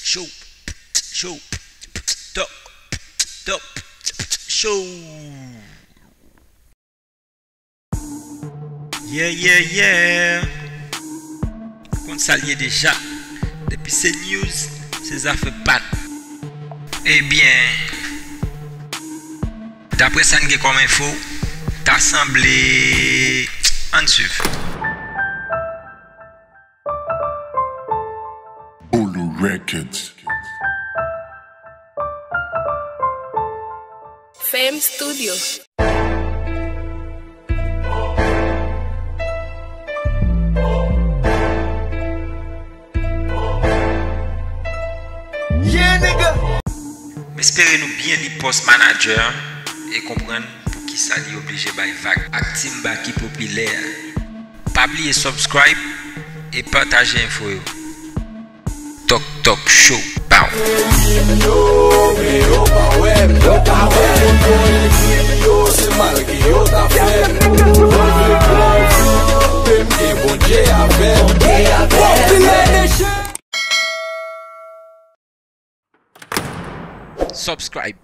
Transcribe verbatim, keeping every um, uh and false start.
Show, show, talk, talk, show. Yeah, yeah, yeah. Ou konn sa l ye deja. Depi se news, se zafè pa n. Ebyen, daprè sa n gen kòm enfo, ta sanble, ann swiv. Bolo Records. Fame Studio. Yeah, nigga! M espere nou byen li pòs manager e konprann poukisa li oblije bay vag ak timba ki popilè a. Pa bliye subscribe e pataje enfo yo. Tok Tok Show. Pow! Subscribe.